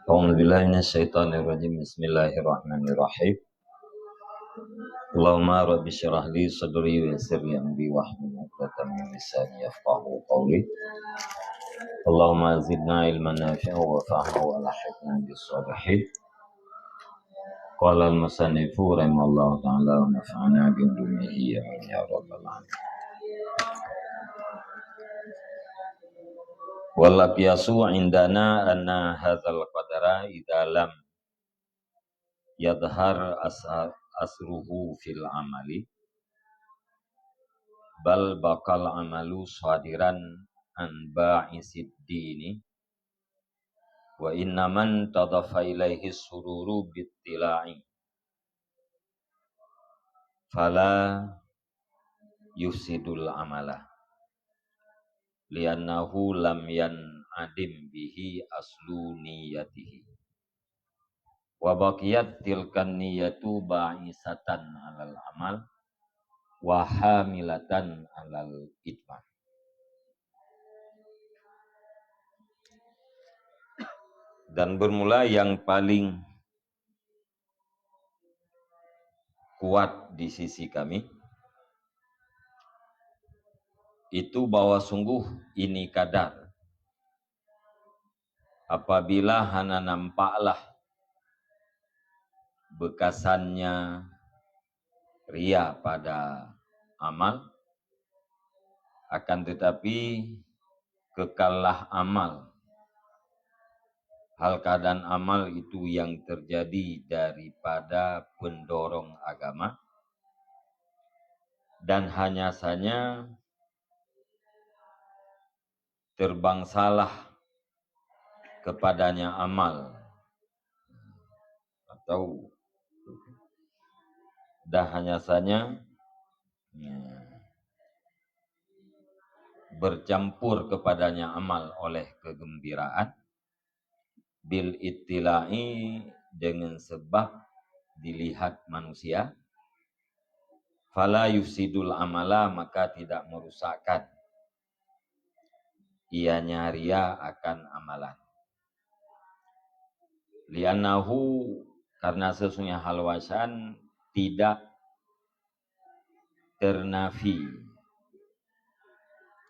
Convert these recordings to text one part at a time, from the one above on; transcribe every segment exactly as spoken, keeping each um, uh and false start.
أعوذ بالله من الشيطان الرجيم. بسم الله الرحمن الرحيم. اللهم رب اشرح لي صدري ويسر لي أمري واحلل عقدة من لساني يفقهوا قولي. اللهم زدنا علما نافعا وفهما وألحقنا بالصالحين. قال المصنف رحمه الله تعالى ونفعنا بعلومه آمين يا رب العالمين. والأقياس عندنا أن هذا القدر إذا لم يظهر أثر-، أثره في العمل، بل بقى العمل صادرا عن باعث الدين، وإنما انتضف إليه السرور بالاطلاع، فلا يفسد العمل، لأنه لم ينعدم به أصل نيته، وبقيت تلك النية باعثة على العمل وحاملة على الإتمام. Dan bermula yang paling kuat di sisi kami, itu bahwa sungguh ini qadar, apabila hana nampaklah bekasannya riya pada amal, akan tetapi kekallah amal. Hal keadaan amal itu yang terjadi daripada pendorong agama, dan hanya saja terbangsalah kepadanya amal, atau dah hanya saja, ya, bercampur kepadanya amal oleh kegembiraan, bil ittila'i, dengan sebab dilihat manusia, fala yufsidul amala, maka tidak merusakkan ianya riya akan amalan. Li'annahu, karena sesungguhnya hal wasan tidak ternafi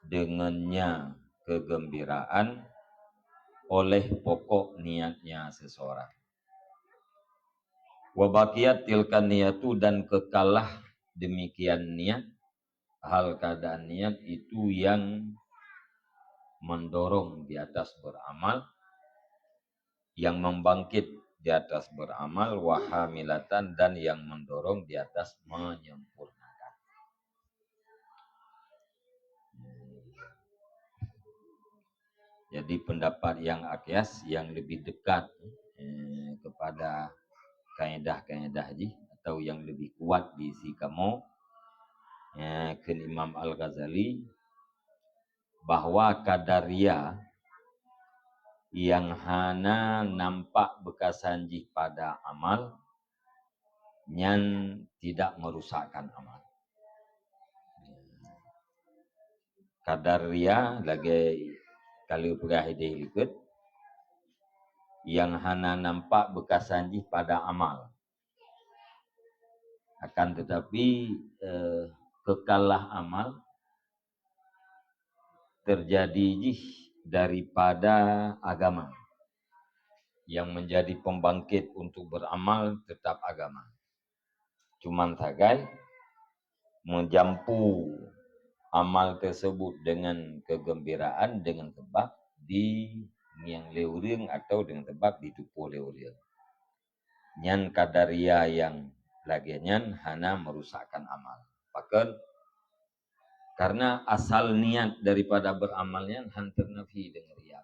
dengannya kegembiraan oleh pokok niatnya seseorang. Wa baqiyat tilka niyatu, dan kekallah demikian niat, hal keadaan niat itu yang mendorong di atas beramal, yang membangkit di atas beramal, wa hamilatan, dan yang mendorong di atas menyempurnakan. Jadi pendapat yang akyas, yang lebih dekat, eh, kepada kaedah-kaedah jih, atau yang lebih kuat di sisi kamoe, eh, kheun Imam Al-Ghazali, bahwa qadariyah yang hana nampak beukasan jih pada amal, nyan tidak merusakkan amal. Qadariyah lagée ka lheueh peugah idéh likot, yang hana nampak beukasan jih pada amal. Akan tetapi, eh, kekallah amal terjadi jih daripada agama. Yang menjadi pembangkit untuk beramal tetap agama. Cuman sagai, meujampu amal tersebut dengan kegembiraan, dengan sebab dingieng lé ureuëng atau dengan sebab ditupoh lé ureuëng. Nyan qadariyah yang lagée nyan hana merusakkan amal. Pakon? Karena asal niat daripada beramal nyan han ternafi deungon riya.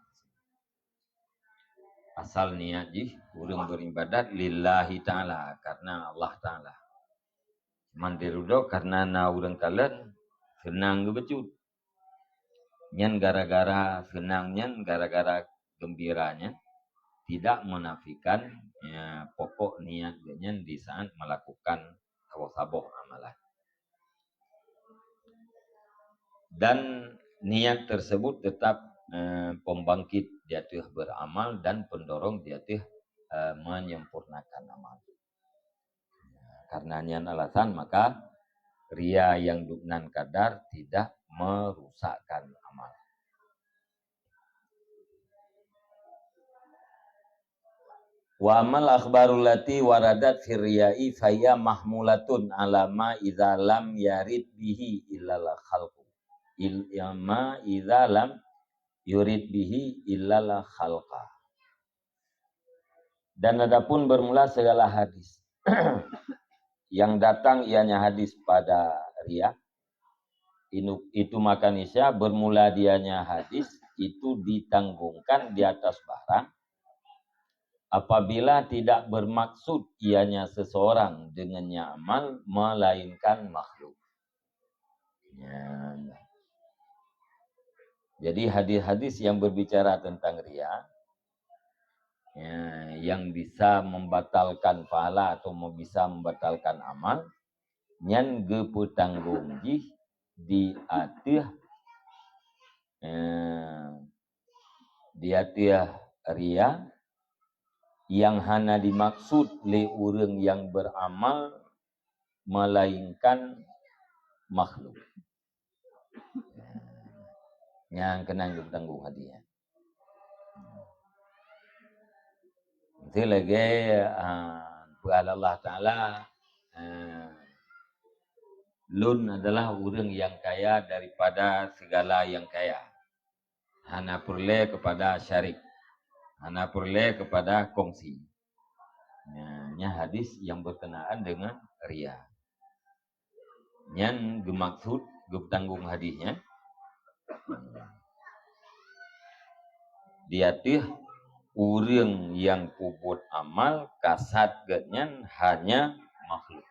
Asal niat jih ureuëng beribadat lillahi ta'ala, karena Allah Ta'ala. Mandiri do karena na ureuëng kalon seunang geubacut. Nyan gara-gara seunang nyan, gara-gara gembira nyan, tidak menafikan, ya, pokok niat geuh nyan di saat melakukan saboh-saboh amalan. Dan niat tersebut tetap, eh, pembangkit di ateueh beramal dan pendorong di ateueh, eh, menyempurnakan amal. Karena nyan alasan, maka ria nyang duek nan kadar tidak merusakkan amal. Wa amal akhbarul lati waradat fir riya'i faya mahmulatun ala ma idza lam yarid bihi illal khalqu. Il, ya ma idza lam yurid bihi illal khalqa. Dan adapun bermula segala hadis yang datang ianya hadis pada ria, inu-, itu maka niscaya bermula dianya hadis itu ditanggungkan di atas barang apabila tidak bermaksud ianya seseorang dengannya amal melainkan makhluk. Ya. Jadi hadis-hadis yang berbicara tentang ria, ya, yang bisa membatalkan pahala atau bisa membatalkan amal, nyan geupeutanggong jih di ateueh, eh, di ateueh ria yang hana dimaksud lé ureuëng yang beramal melainkan makhluk. Nyang keunan geutanggong hadiah. Itu lagi, ah, peugah Allah Taala, ah, lôn adalah ureuëng yang kaya daripada segala yang kaya. Hana peureulée kepada syarik. Hana peureulée kepada kongsi. Nya, nya hadis yang berkenaan dengan ria. Nyan geumaksud, geutanggong hadis nyan. Di ateueh ureuëng nyang peubuet amal kasat geuh nyan hanya makhluk.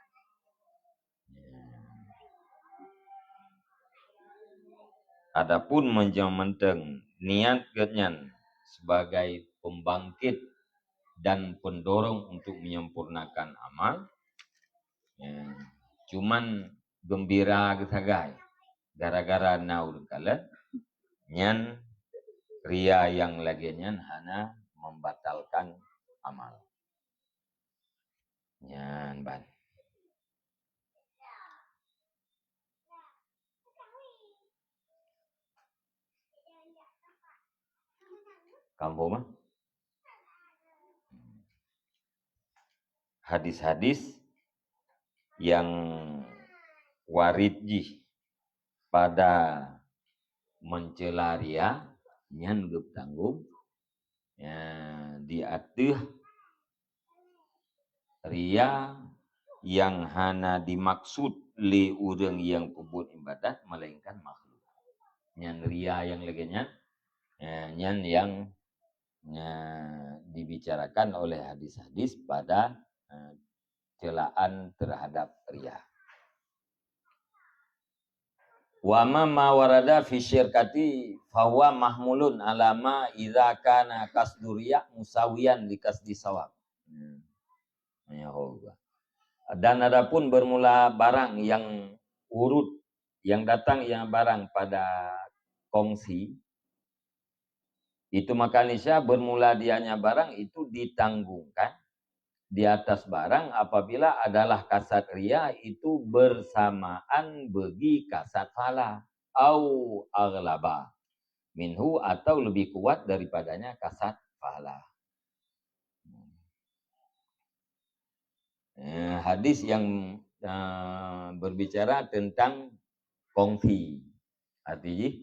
Adapun meunyoe mantong niat geuh nyan sebagai pembangkit dan pendorong untuk menyempurnakan amal, ya, cuman gembira geuh sagai gara-gara na ureuëng kalon, nyan ria nyang lagée nyan hana membatalkan amal. Nyan ban. Kamu mah? Hadis-hadis yang warid jih pada mencela ria, nyan geutanggong, ya, di ateueh ria nyang hana dimaksud lé ureuëng nyang peubuet ibadat, melainkan makhluk. Nyan ria nyang lagée nyan, eh, nyan nyang, eh, dibicarakan oleh hadis-hadis pada, eh, celaan terhadap ria. Wa amma ma warada fi syirkati fahuwa mahmulun ala ma idza kana qasdu riya musawiyan li qasdi sawab. Hmm. Ya Allah. Dan adapun bermula barang yang urut, yang datang yang barang pada kongsi, itu maka niscaya bermula dianya barang itu ditanggungkan di atas barang apabila adalah kasat ria itu bersamaan bagi kasat pahala, au aghlaba minhu, atau lebih kuat daripadanya kasat pahala. Eh, hadis yang, eh, berbicara tentang kongsi. Arti jih,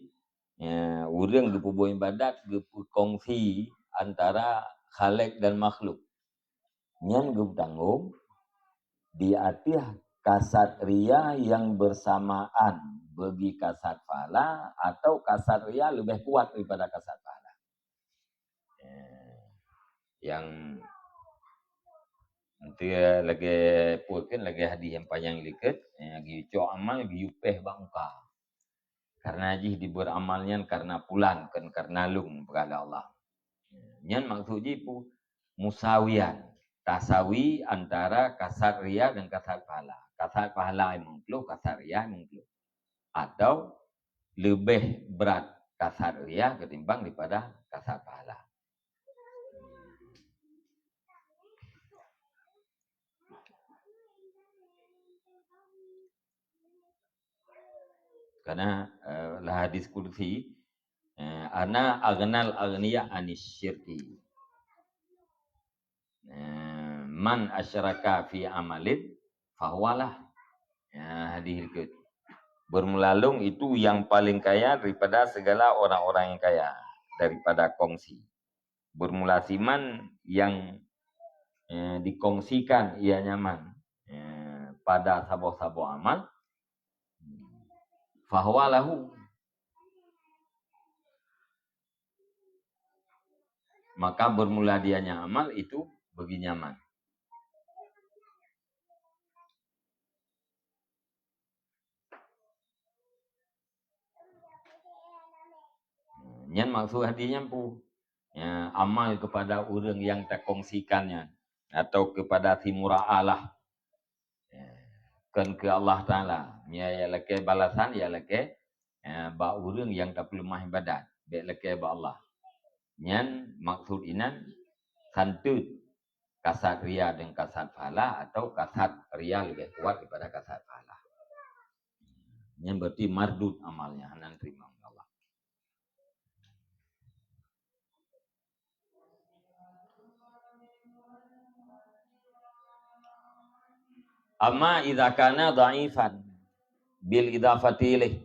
ya, ureuëng geupeubuet ibadat geupeukongsi antara Khalik dan makhluk. Nyan geutanggong di ateueh kasat ria yang bersamaan bagi kasat pahala atau kasat ria lebih kuat daripada kasat pahala. Eh, yang nanti lagi pun kan lagi hadis yang panjang likit, eh, geucok amal geuyue péh bak muka. Karena jih diberi amal nyan karena pulan, kan karena lung, peugah lé Allah. Nyan maksud jih pu-, musawian, tasawi antara kasat ria dan kasat pahala. Kasat pahala limong ploh, kasat ria limong ploh. Atau lebih berat kasat ria ketimbang daripada kasat pahala. Karena, eh, lah hadis kudusi, eh, "Ana aghnal aghniya anis syirki." Eh, "Man asyraka fi amalin fahuwalah." Ya, hadis itu. Bermula lôn itu yang paling kaya daripada segala orang-orang yang kaya, daripada kongsi. Bermula siman yang, eh, dikongsikan ia nyaman, eh, pada saboh-saboh amal, fahuwa lahu. Maka bermula dianya amal itu bagi nyaman. Nyan maksud hadis nyan pu. Ya, amal kepada ureuëng yang takongsikan nyan atau kepada si mura'alah. Ya, kon keu Allah Taala. Nya ya lakée balasan, ya lakée, ya, bak ureuëng yang tapeuleumah ibadat, bék lakée bak Allah. Nyan maksud inan santeut kasat ria dan kasat pahala atau kasat ria lebih kuat daripada kasat pahala. Nyan berarti mardud amalnya, hana terima oleh Allah. Amma idza kana dhaifan bil idhafati ilaih.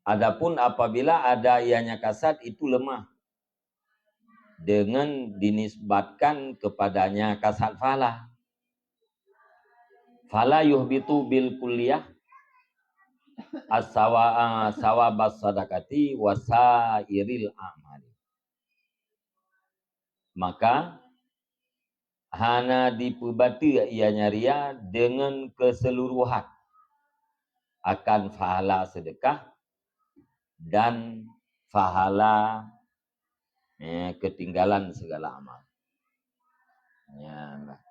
Adapun apabila ada ianya kasat itu lemah dengan dinisbatkan kepadanya kasat fala. Fala yuhbitu bil kulliyah as-sawa-, sawabas sadaqati wa sairil a'mali. Maka hana dipeubateue ianya ria dengan keseluruhan akan pahala sedekah dan pahala, eh, ketinggalan segala amal. Ya, nah.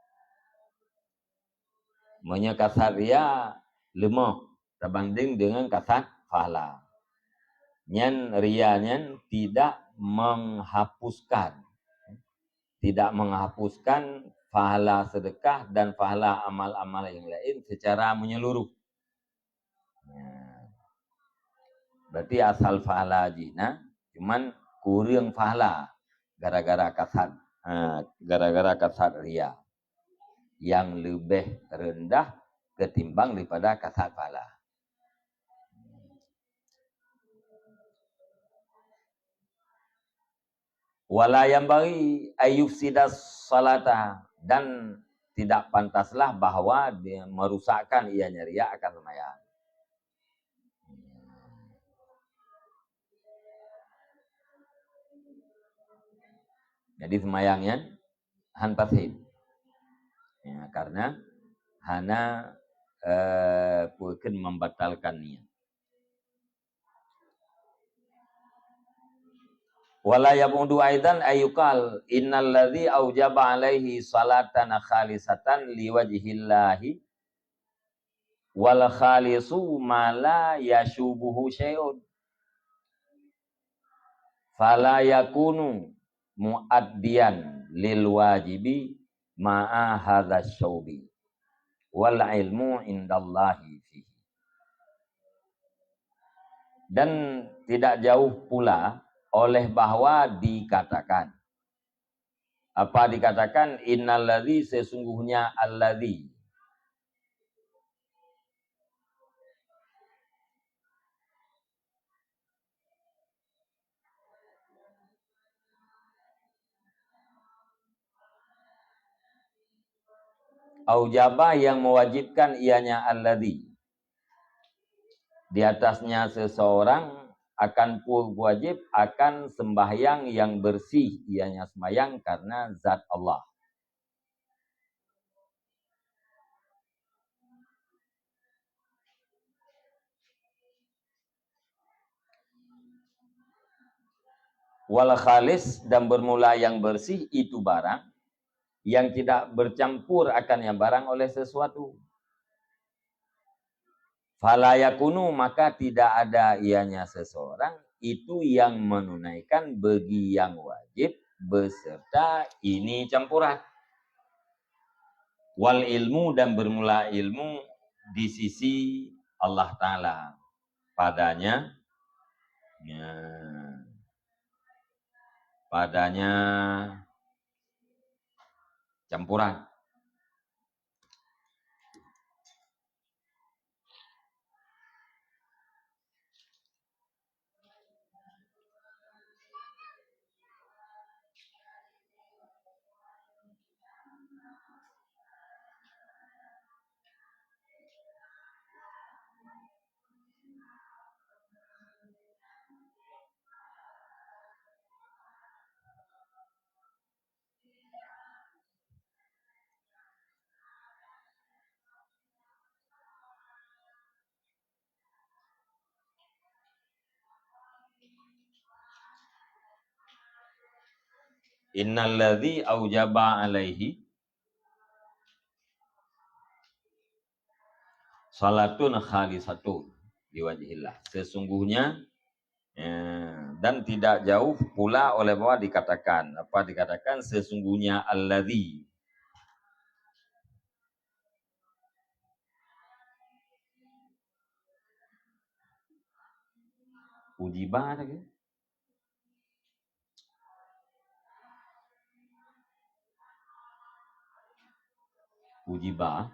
Meunyoe kasat ria leumoh tabanding dengan kasat pahala. Nyan ria nyan tidak menghapuskan, tidak menghapuskan pahala sedekah dan pahala amal-amal yang lain secara menyeluruh. Ya. Berarti asal pahala jih na, cuman kureueng pahala gara-gara kasat, ha, gara-gara kasat ria yang lebih rendah ketimbang daripada kasat pahala. Wala yanbaghi ayyufsidas salata, dan tidak pantaslah bahwa dia merusakkan ianya ria akan sembahyang. Jadi sembahyang nyan han paséh. Ya, karena hana, eh, peue kheun membatalkan niat. Wala yab'udu aidan ayyuqal innal ladzi aujaba alaihi salatan khalisatan liwajhillahi wal khalisu ma la yashubuhu syai'un. Fala yakunu muaddiyan lil wajibi ma'a hadza syaubi wal ilmu indallahi fihi. Dan tidak jauh pula oleh bahwa dikatakan. Apa dikatakan? Innalladzi, sesungguhnya alladzi. Aujaba, yang mewajibkan ianya alladzi. Di atasnya seseorang akan pu-, wajib akan sembahyang yang bersih, ianya sembahyang karena zat Allah. Wal khalis, dan bermula yang bersih itu barang yang tidak bercampur akan yang barang oleh sesuatu. Fala yakunu, maka tidak ada ianya seseorang itu yang menunaikan bagi yang wajib beserta ini campuran. Wal ilmu, dan bermula ilmu di sisi Allah Ta'ala. Padanya, ya, padanya campuran. Innalladzi aujaba alaihi salatun khalisatun liwajhillah. Sesungguhnya, eh, dan tidak jauh pula oleh bahwa dikatakan, apa dikatakan, sesungguhnya alladzi. Ujiba lagi. Ujiba.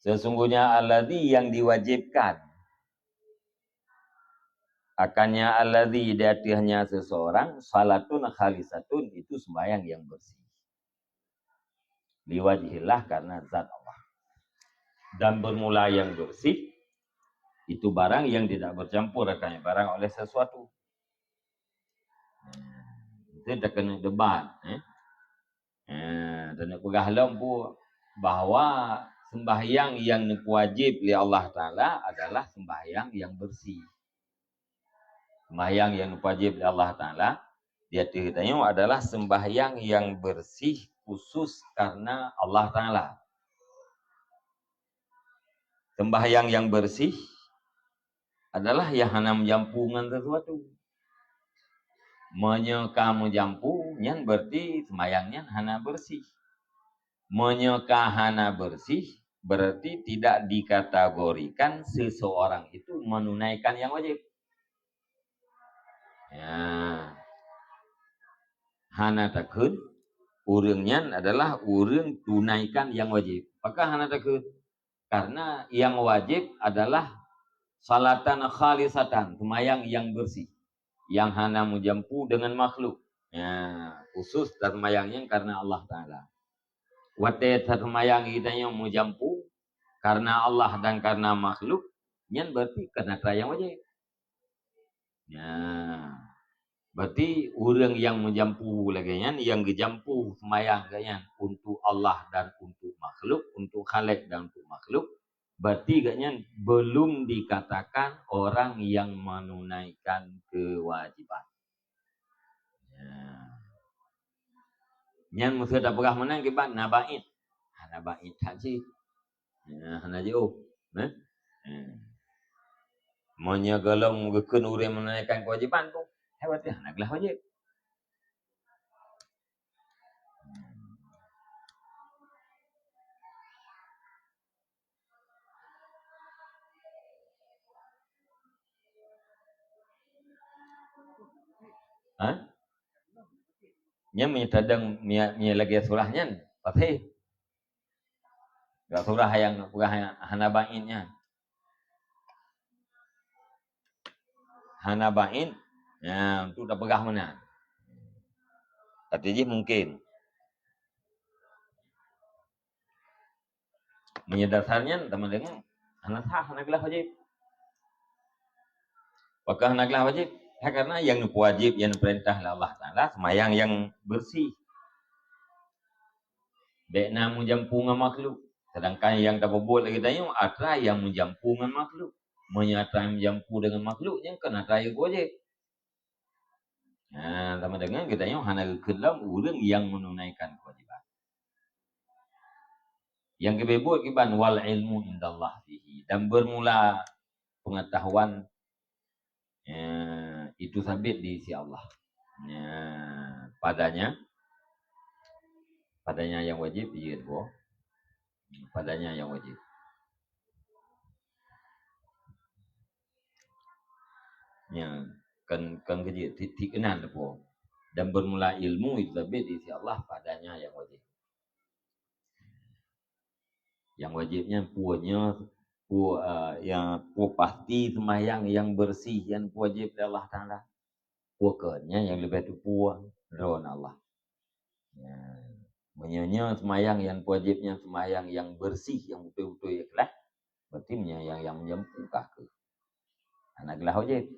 Sesungguhnya alladzi, yang diwajibkan, akannya alladzi, di atasnya seseorang, salatun khalisatun, itu sembahyang yang bersih. Liwajhillah, karena zat Allah. Dan bermula yang bersih, itu barang yang tidak bercampur akannya barang oleh sesuatu. Itu terkena debat, eh. Eh, dan nak peugah lom pun bahwa sembahyang yang neuwajib lé Allah Taala adalah sembahyang yang bersih. Sembahyang yang wajib lé Allah Taala di ateueh geutanyoe adalah sembahyang yang bersih khusus karena Allah Taala. Sembahyang yang bersih adalah yang hana meujampu ngon sesuatu. Meunyoe ka meujampu, nyan berarti sembahyang nyan hana bersih. Meunyoe ka hana bersih, berarti tidak dikategorikan seseorang itu menunaikan yang wajib. Ya. Hana takheun, ureuëng nyan adalah ureuëng tunaikan yang wajib. Pakon hana takheun? Karena yang wajib adalah salatan khalisatan, seumayang yang bersih, yang hana meujampu dengan makhluk. Ya, khusus dan seumayang nyan karena Allah Taala. Watée taseumayang geutanyoe meujampu karena Allah dan karena makhluk, nyan berarti karena atra nyang wajéb. Nah, berarti ureuëng nyang meujampu lagée nyan, nyang geujampu seumayang geuh nyan untuk Allah dan untuk makhluk, untuk Khalik dan untuk makhluk, berarti geuh nyan belum dikatakan orang yang menunaikan kewajiban. Ya. Nyan meuseuti tapeugah meunan kiban na bait. Hana bait that cit. Ya, hana jiôh. Eh? Ya. Meunyoe gohlom geukheun ureuëng meununaikan kewajiban tu, hai berarti hana glah wajéb. Ha? Nyan meunyoe tadong mia-, mia lagée surah nyan, pasti. Gak surah nyang peugah hana bait nyan. Hana bait, ya, untuk tapeugah meunan. Tapi jih mungkin. Meunyoe dasar nyan, teuma deungoe, hana sah, hana glah wajéb. Pakon hana glah wajéb? Ya, karena nyang neuwajéb, nyang neupeurintah lé Allah Taala, seumayang nyang bersih. Bék na meujampu ngon makhluk. Sedangkan nyang tapeubuet lagée tanyoe, atra nyang meujampu ngon makhluk. Meunyoe atra nyang meujampu deungon makhluk, nyan kon atra nyang wajéb. Nah, sama dengan geutanyoe hana geukheun lom ureuëng nyang menunaikan kewajiban. Nyang geubeuet kiban, "Wal ilmu indallah fihi," dan bermula pengetahuan, eh, itu sabit di sisi Allah. Ya, padanya, padanya yang wajib, iya, boh. Padanya yang wajib. Ya, kan, kan kerja, ti-, ti keunan boh. Dan bermula ilmu itu sabit di sisi Allah, padanya yang wajib. Nyang wajéb nyan peue nyoe, peue, eh, nyang peue pasti seumayang nyang beureuséh nyan peue wajéb lé Allah Taala. Peue keuh nyan nyang leubeh teupeue droe Allah. Nyan. Meunyoe nyoe seumayang nyang peue wajéb nyan seumayang nyang beureuséh, nyang beutôi-beutôi ikhlaih, berarti meunyoe nyang, nyang meunyoe peue ka keuh. Hana geulah wajéb.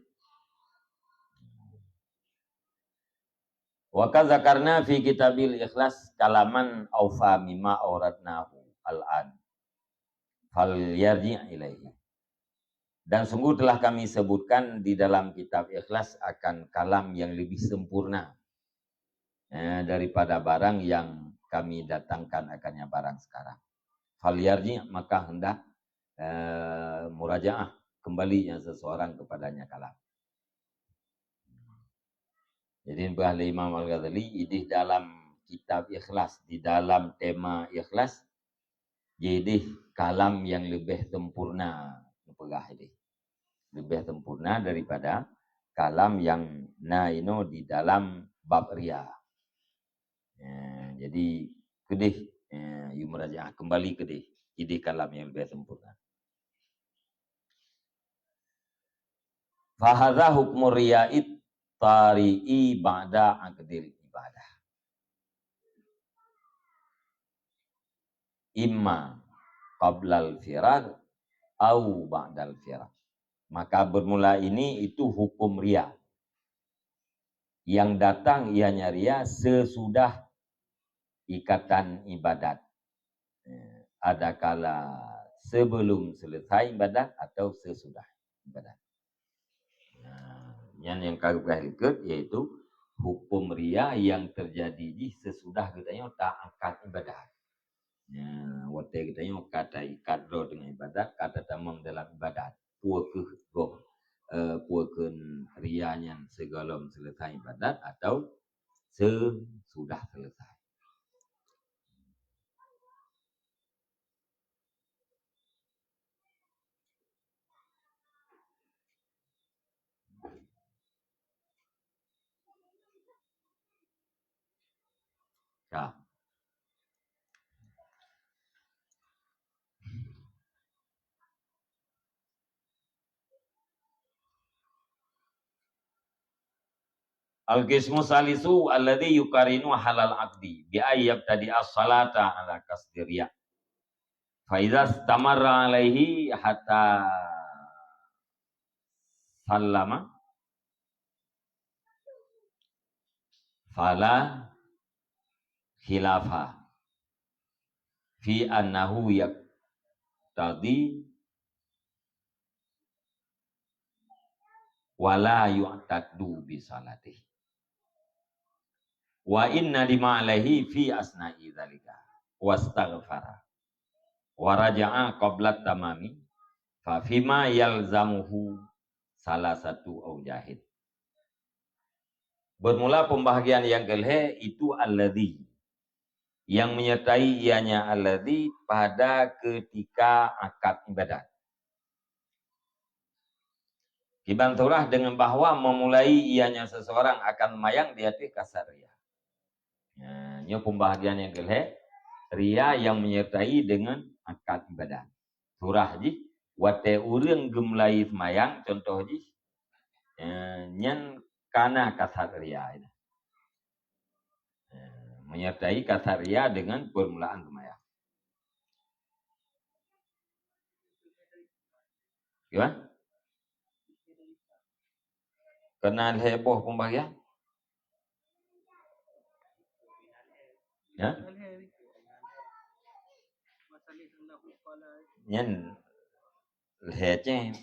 Wa qad dzakarna fi kitabil ikhlas kalaman aufa mimma auradnahu al-an. Falyarji' ilaihi. Dan sungguh telah kami sebutkan di dalam kitab ikhlas akan kalam yang lebih sempurna, eh, daripada barang yang kami datangkan akannya barang sekarang. Falyarji', maka hendak, eh, murajaah, kembali yang seseorang kepadanya kalam. Jadi, peugah lé Imam Al-Ghazali, idéh dalam kitab Ikhlas, di dalam tema Ikhlas, jidéh kalam nyang leubeh sempurna, neupeugah idéh. Leubeh sempurna daripada kalam nyang na inoe di dalam bab ria. Ya, jadi, keudéh, ya, yue murajaah, kembali keudéh, idéh kalam nyang leubeh sempurna. Fahadha hukmu riya'it tari'i ba'da aqdil ibadah. Imma qablal firagh au ba'dal firagh. Maka bermula ini itu hukum ria. Yang datang ianya ria sesudah ikatan ibadat. Eh, adakala sebelum selesai ibadat atau sesudah ibadat. Nah, nyan nyang ka geupeugah likot, yaitu hukum ria yang terjadi jih sesudah geutanyoe taangkat ibadat. Nah, watée geutanyoe ka taikat droe deungon ibadat, ka tatamong dalam ibadat. Peue keuh goh, eh, peue keuh ria nyan sigohlom selesai ibadat atau sesudah selesai. Ya. Al-qismu salisu alladzi yuqarinu halal aqdi bi ay yabtadi as-salata ala qasdi riya. Fa idza istamarra alaihi hatta sallama fala khilafa fi annahu yaqtadi wa la yu'taddu bi salatihi. Wa inna lima alaihi fi asna'i dzalika wastaghfara wa raja'a qabla tamami fa fima yalzamuhu salasatu aujahin. Bermula pembahagian yang kelhée itu alladzi, yang menyertai ianya alladzi pada ketika akad ibadat. Kiban surah dengan bahwa memulai ianya seseorang akan mayang di ateueh kasat ria. Nah, nyoe pembahagian yang kelhée, ria yang menyertai dengan akad ibadat. Surah jih, watée ureuëng geumulai seumayang, contoh jih, eh, nyan kana kasat ria. Eh, menyertai kasat ria dengan permulaan seumayang. Gimana? Keunan lhée boh pembagian? Ya? Nyan lhée céh.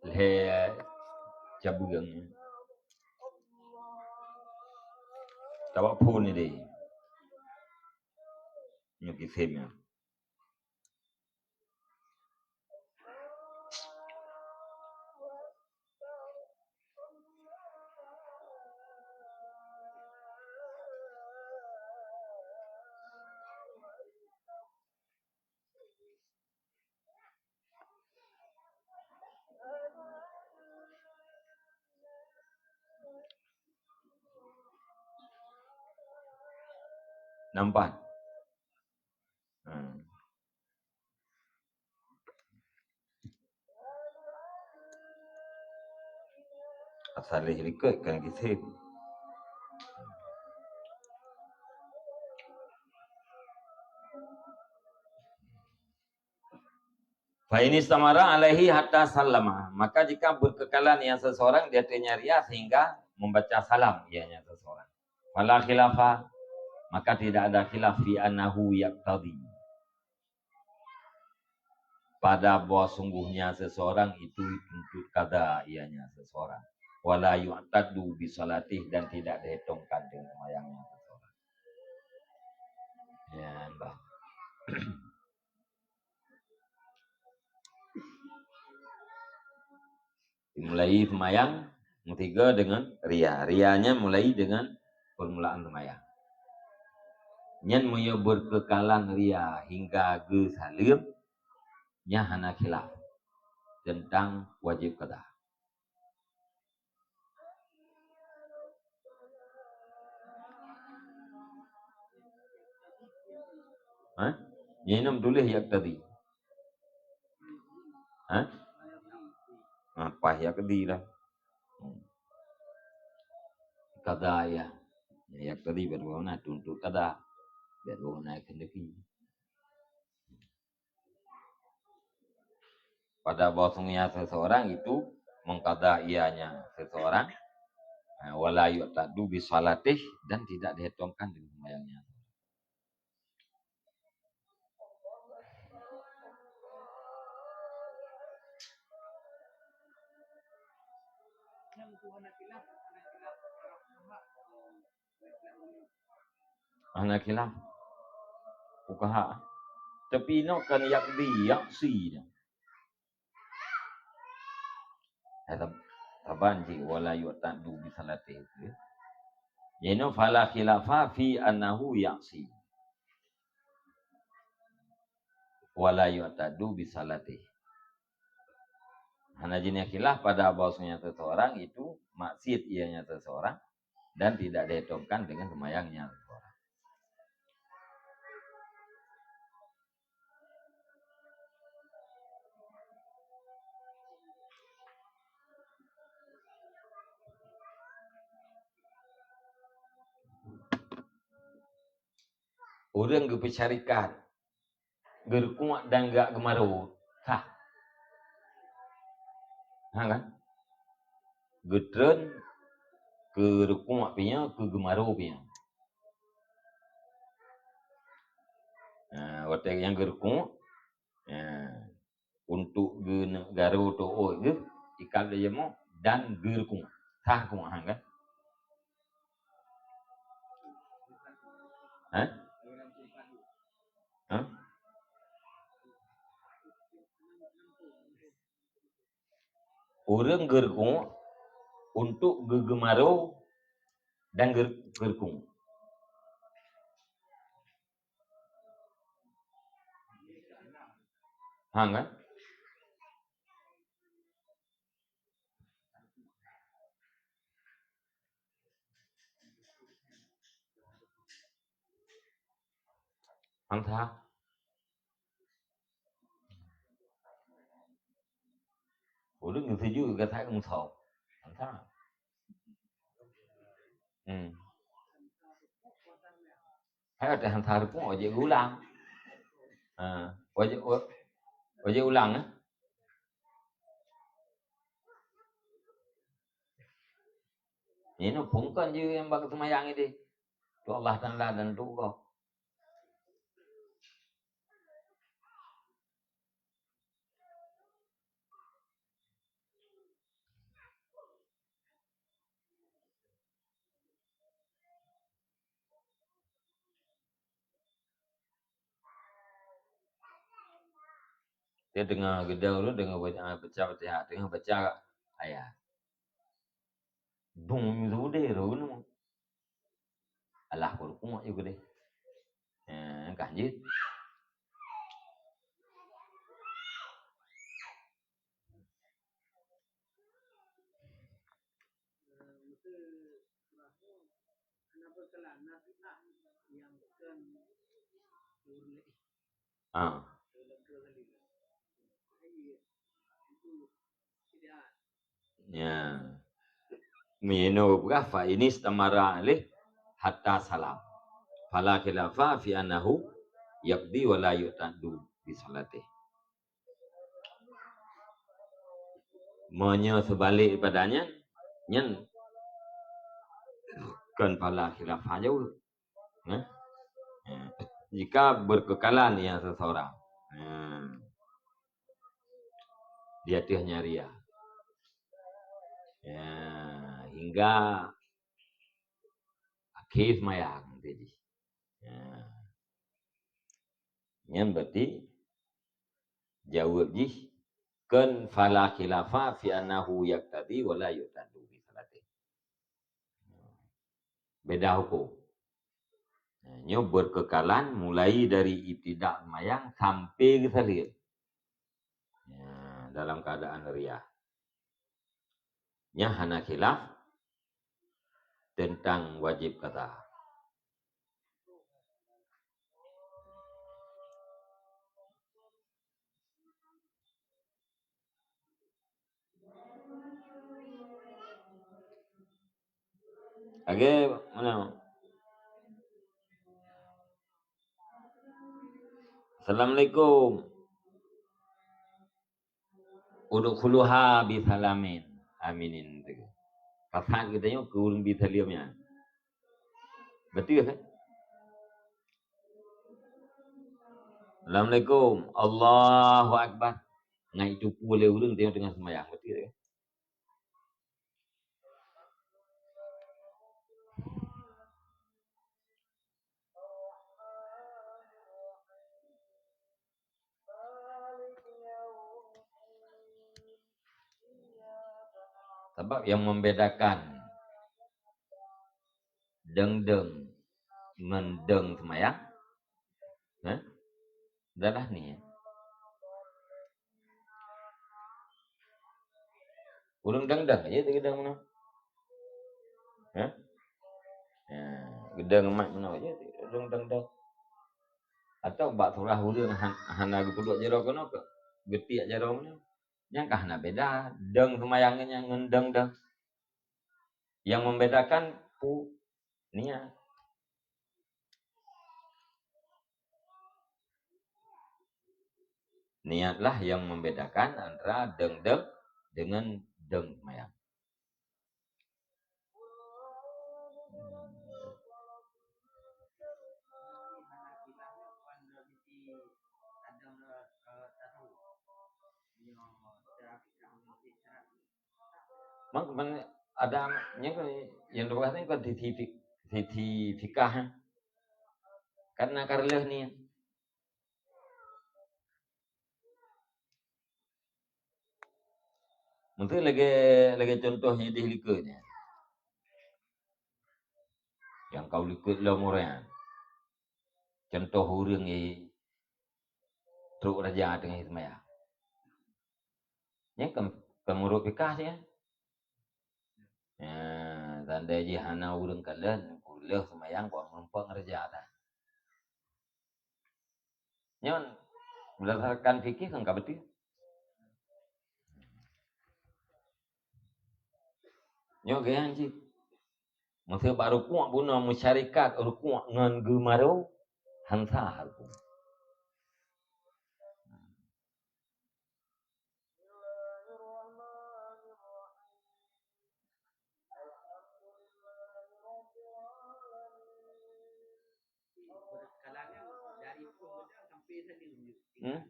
Lhée Tabeueng. Tabak phon ni deh. Nyoe kisem nyan. Nampak? Hmm. Asal lé likot kan kisem. Fa in istamara alaihi hatta sallama, maka jika berkekalan yang seseorang di atasnya ria sehingga membaca salam ianya seseorang. Fala khilafa, maka tidak ada khilaf fi annahu yaqtadi. Pada bahwa sungguhnya seseorang itu dituntut qada ianya seseorang. Wala yu'taddu bi salatih, dan tidak dihitungkan dengan sembahyangnya seseorang. Ya, bah. Dimulai seumayang meusigoe deungon ria. Rianya mulai deungon peurmulaan seumayang. Nyan meunyoe beukeukalan ria hingga geusaleuem, nyan hana khilaf teuntang wajéb qada. Ha? Nyan inong tuléh yaqtadi. Ha? Ha, paih yaqtadi lah. Hmm. Qada ya. Yaqtadi buet guna tuntut qada. Buet guna kehendaki. Pada bahwasanya seseorang itu mengqada ianya seseorang, ha, wala yu'taddu bi salatih, dan tidak dihitungkan dengan sembahyangnya. Hana khilaf fuqaha. Tapi inoe kan yaqdi, yaqsi dah. Saban jih wala yu'taddu bi salatih. Jadi inoe fala khilafa fi annahu yaqsi. Wala yu'taddu bi salatih. Hana jini khilaf pada bahwasanya seseorang itu maksiat ianya seseorang dan tidak dihitungkan dengan sembahyangnya seseorang. Ureuëng geupeusyarikat, geurukuk dan geujak geumaru, sah. Ha kan? Geutreun keu rukuk pinya, keu geumaru pinya. Ha, watée nyang geurukuk, ha, untuk geuneuk garu tuôt geuh, ikat lé jamoe dan geurukuk. Sah rukuk, ha kan? Ha? Ha? Ureuëng geurukuk untuk geugeumaru dan geur-, geurukuk. Ha kan? Hang that. Ureuëng geuseuju gata meusaw. Hang that. Hmm. Hai watée hang that rukuk, wajéb geulang. Ha, wajéb, wa-, wajéb ulang, eh. Nyoe phungkon jih nyang bak seumayang ideh. Tu Allah Taala dan tu gob. Dia teungoh geudong tu, teungoh baca, baca Fatihah, teungoh baca ayat. Bung meunyoe udeh roh nyoe. Alah, kureueng yue keudeh. Eh, kah jeuet. Ah. Ya. Meunoe peugah, fa inistamara alaih hatta salam. Fala khilafa fi annahu yaqdi wa la yu'tadu bi salatih. Meunyoe seubalek daripada nyan, nyan kon fala khilafa jaweueb. Nah, ya. Jika berkekalan ya seseorang, nah, di ateueh nyan ria. Ya, hingga akhé seumayang tadi. Ya. Nyan berarti jaweueb jih kon fala khilafa fi annahu yaqtadi wa la yu'tadu bi salatih. Beda huköm. Nyoe berkekalan mulai dari ibtida seumayang sampai geusaleuem. Ya, dalam keadaan ria. Nyan hana khilaf tentang wajib qada. Lagèe mana? Assalamualaikum. Udkhuluha bisalamin aminin. Pasan geutanyoe keu ureueng bi saleuem nyan. Beutôi kan? Assalamualaikum. Allahu Akbar. Ngai tupu lé ureueng teungoh seumayang. Beutôi kan? Sabab nyang membedakan deung-deung ngon deung seumayang, eh, adalah niet. Ureueng deung-deung, ya, geudong meunoe. Hah? Ya, geudong mat meunoe, ya, ureueng deung-deung. Atau bak surah ureueng han-, hana geupeuduek jaroe keunoe, geutiek jaroe meunoe. Nyan ka hana beda, deung seumayang nyan ngon deung-deung. Yang membedakan pu-, niet. Niatlah yang membedakan antara deung-deung dengan deung seumayang. Mak, mak, ada nyang, nyang dibahas ni kan sisi fik-, sisi fikah, eh. Karena karleh niet. Mungkin lagi, lagi contoh nyang ideh likot nyan. Nyang ka likot lom ureueng. Contoh ureueng i trok raja teungoh seumayang. Nyan kan, kan meunurot fikah nyan. Ya, tanda jih hana ureueng kalon, kureueng seumayang, kok meureumpok ngon raja ta. Nyan, berdasarkan fikih kan ka beutôi. Nyoe geuyan cit. Meuseu bak rukuk bunoe meusyarikat rukuk ngon geumaru, han sah rukuk. Hmm?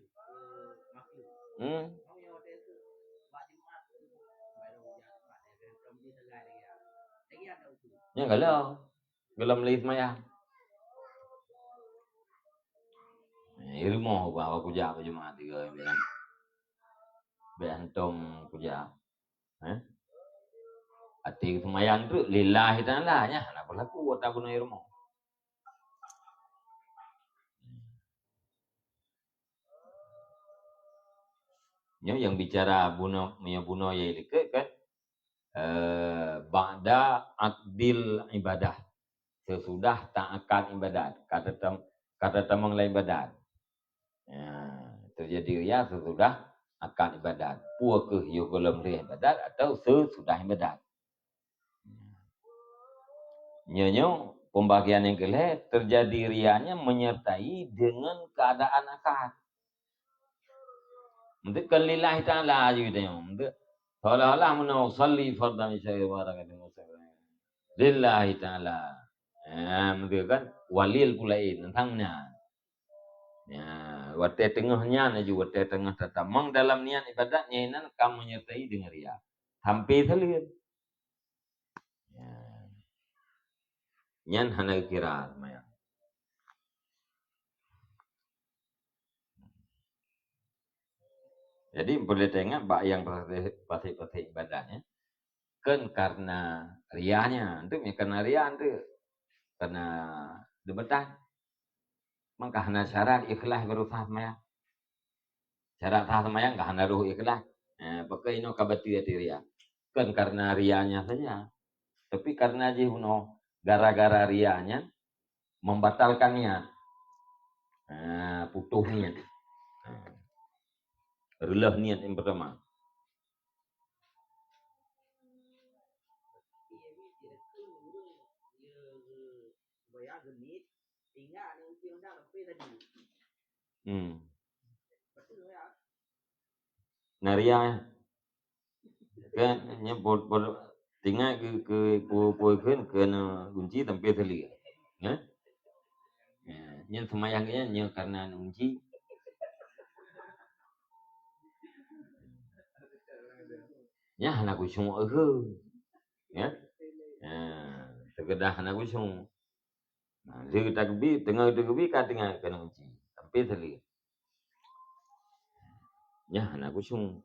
Hmm. Nyan kalau gohlom lé seumayang. Eh, i rumoh bah, awak kujak bak Jumat tiga bulan. Bèk hantom kuja. Eh? Até seumayang treuk lillahi ta'ala, nyan hana beulaku ata bunoe rumoh. Nyoe nyang bicara bunoe, meunyoe bunoe nyang likot kan, eh, ba'da aqdil ibadah. Seusudah taakad ibadat, ka tatam-, ka tatamong lam ibadat. Ya, teujadi ria seusudah akad ibadat. Peu kheueh yoh gohlom lheueh ibadat atau seusudah ibadat. Nyoe nyoe pembagian nyang keulhèe, teujadi ria nyan menyertai deungon keuadaan akad. Meuteuk kon lillahi ta'ala aju geutanyoe. Meuteuk seolah-olah meunoe usalli fardhan isya'i wa rak'ataini lillahi ta'ala. Ha, meuteuk kan? Walil pulain, teuntang meunan. Ya, watèe teungoh nyan aju, watèe teungoh tatamong dalam niat ibadat, nyan inan ka menyertai deungon ria. Sampai saleuem. Ya. Nyan hana geukira seumayang. Jadi, peureulèe taingat bak nyang paséh-paséh ibadat nyan, kon karena ria nyan, tu meukarena ria tu. Karena deubeutah. Maka hana syarat ikhlas baru sah seumayang. Syarat sah seumayang ka hana roh ikhlas. Eh, pakon inoe ka bateue até ria. Kon karena ria nyan saja. Tapi karena jih bunoe gara-gara ria nyan membatalkan niat. Ha, putoh niat. Ha. Reuloh niat nyang pertama. Hmm. Na ria, eh. Kan, nyan po-, po-, tinggai keu, keu, po-, po-, keu, keu na kunci tampé teulie. Nyan? Ya, nyan seumayang nyan, nyan karena na kunci. Nyan hana khusyuk lagèe. Ya? Ya, teukedah hana khusyuk. Nah, lheueh takbir, teungoh takbir ka tinggai keu na kunci. Tampé teulie. Nyan hana khusyuk.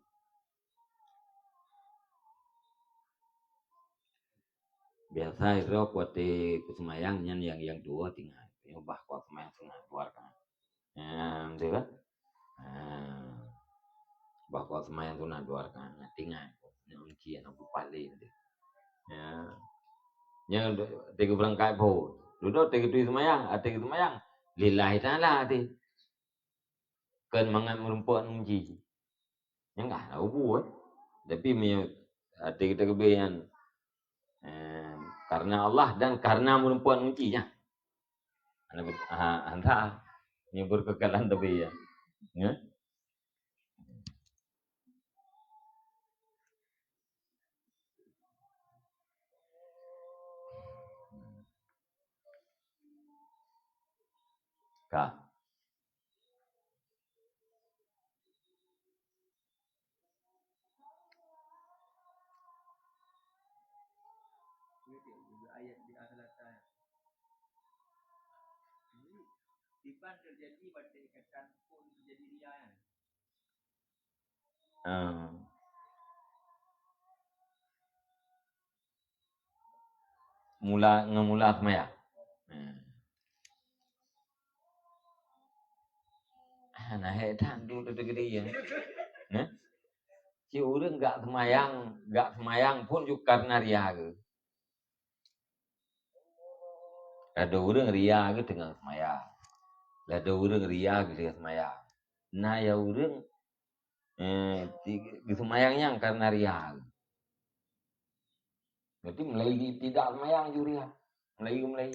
Biasa irok watèe kuseumayang nyan nyang, nyang dua tinggai. Nyoe bah kuat seumayang sunat dua rakaat. Nyan, beutôi kan? Ha. Bah kuat seumayang sunat dua rakaat, nyan tinggai. Nyan kunci aneuk bupat lé teuh. Ya. Nyan watèe geubeurangkat phôn. Dudoe watèe geuturi seumayang, watèe geuseumayang. Lillahi ta'ala teuh. Kon mangat meurumpok ngon jih. Nyan ka hana ubu, eh. Tapi meunyoe até geutanyoe nyan, eh, karena Allah dan karena meurumpok ngon jih nyan. Hana, ha, hana. Nyoe beukeukalan tapi ya. Ya. Ka. Ah. Mula, ngon mula seumayang. Ah. Ah, na hék that duek teuh geude ya. Nah. Si ureueng gak seumayang, gak seumayang pun ju karena ria geuh. Ladôm ureueng ria geuh teungoh seumayang. Ladôm ureueng ria geuh teungoh seumayang. Na ya ureueng, eh, ti-, geuseumayang nyan karena ria geuh. Berarti mulai tidak seumayang ju ria. Mulai, mulai.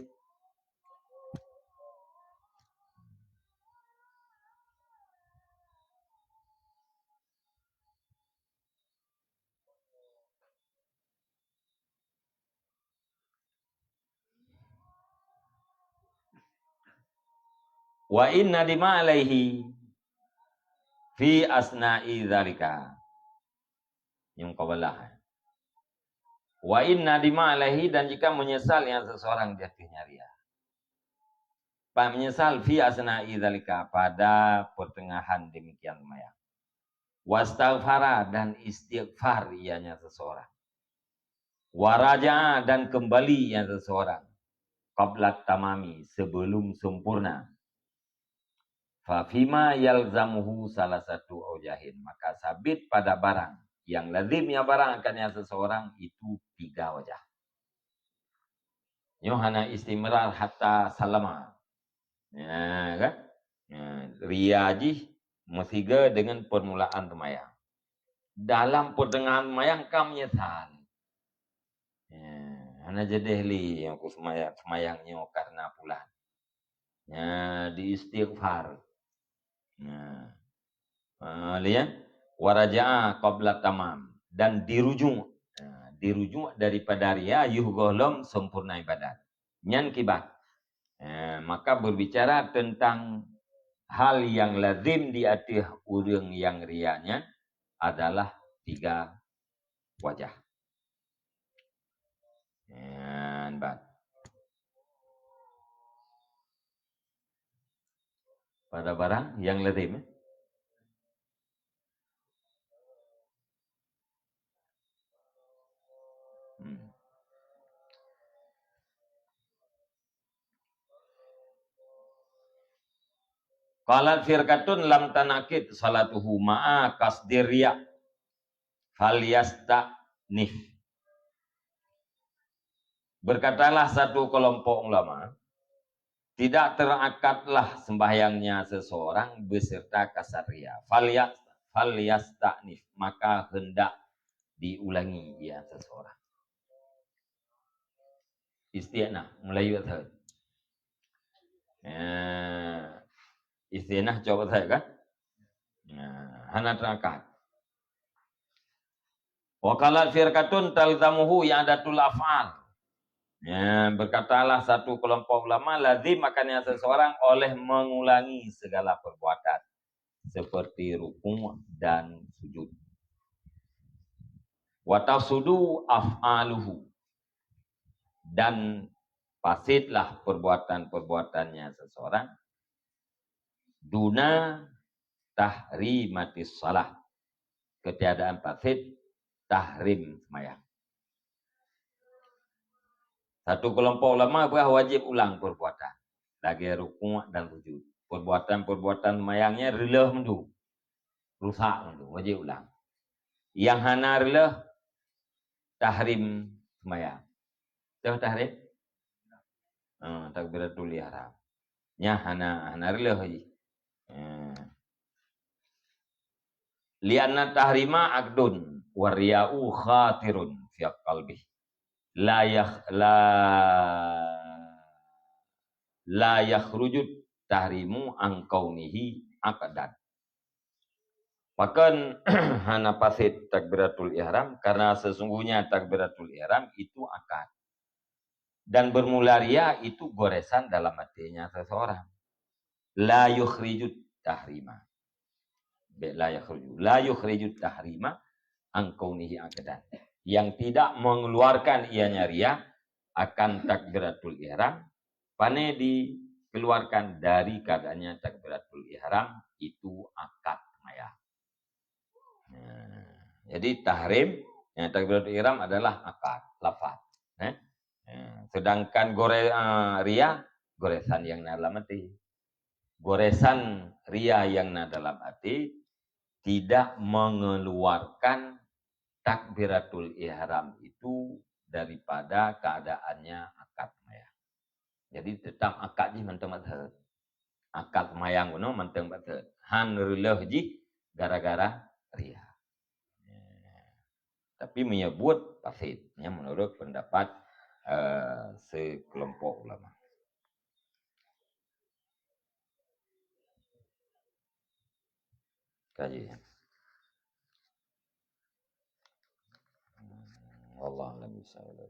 Wa in nadima alaihi fi asna'i dzalika. Nyang qabalah. Wa in nadima alaihi, dan jika menyesal yang seseorang di atasnya ria. Pak menyesal fi asna'i dzalika, pada pertengahan demikian seumayang. Wastaghfara, dan istighfar ianya seseorang. Waraja'a, dan kembali ianya seseorang. Qabla tamami, sebelum sempurna. Fa fima yalzamuhu salasatu aujahin, maka sabit pada barang yang lazim ya barang akannya seseorang itu tiga wajah. Nyoe hana istimrar hatta salama. Ya, kan? Ya, ria jih meusiga dengan permulaan seumayang. Dalam pertengahan seumayang ka menyesal. Ya, hana jadeh lé aku seumayang, seumayang nyoe karena pulan. Ya, di istighfar. Nah. Ha, lihat. Waraja'a qabla tamam. Dan dirujuk. Nah, dirujuk daripada ria, yoh gohlom sempurna ibadat. Nyan kiban. Nah, maka berbicara tentang hal yang lazim di ateueh ureuëng yang ria nyan adalah tiga wajah. Nyan ban. Pada barang yang lazim, eh? Hmm. Qalat firqatun lam tanaqid salatuhu ma'a qasdir riya. Falyasta'nif. Berkatalah satu kelompok ulama, tidak terakatlah sembahyangnya seseorang beserta kasad ria. Falya-, falyasta'nif, maka hendak diulangi ia seseorang. Isti'naf, mulai yuk thon. Eh, isti'naf coba saya kan? Nah, hana terakat. Wa qalat firqatun talzamuhu i'adatul af'al. Ya, berkatalah satu kelompok ulama, lazim akannya seseorang oleh mengulangi segala perbuatan seperti rukuk dan sujud. Wa tafsudu af'aluhu, dan fasidlah perbuatan-perbuatannya seseorang, duna tahrimatis shalah, ketiadaan fasid tahrim semayang. Satu kelompok ulama peugah wajib ulang perbuatan, lagée rukuk dan sujud. Perbuatan-perbuatan semayangnya reuloh mandum, rusak mandum, wajib ulang. Nyang hana reuloh, tahrim semayang. Toh tahrim? Ha, takbiratul ihram. Nya hana, hana reuloh jih. Ha. Lianna tahrima aqdun wa riya'u khatirun fi qalbih. La yakh-, la, la yakhrujut tahrimu an kaunihi aqdan. Pakon hana fasid takbiratul ihram? Karena sesungguhnya takbiratul ihram itu akad. Dan bermula ria itu goresan dalam hatinya seseorang. La yukhrijut tahrima. Be-, la yukhrijut. La yukhrijut tahrima an kaunihi aqdan. Yang tidak mengeluarkan ianya ria akan takbiratul ihram, pane dikeluarkan dari keadaannya takbiratul ihram itu akad semayang. Nah, jadi tahrim, ya, takbiratul ihram adalah akad, lafaz. Eh? Ya, sedangkan gore-, eh, ria, goresan yang na dalam hati. Goresan ria yang na dalam hati tidak mengeluarkan takbiratul ihram itu daripada keadaannya akad semayang. Jadi tetap akad jih mantong bateut. Akad semayang bunoe mantong bateut. Han reuloh jih gara-gara ria. Tapi meunyoe buet fasid, nyan menurut pendapat, eh, sekelompok ulama. Kaji. Wallahu a'lam bishawab.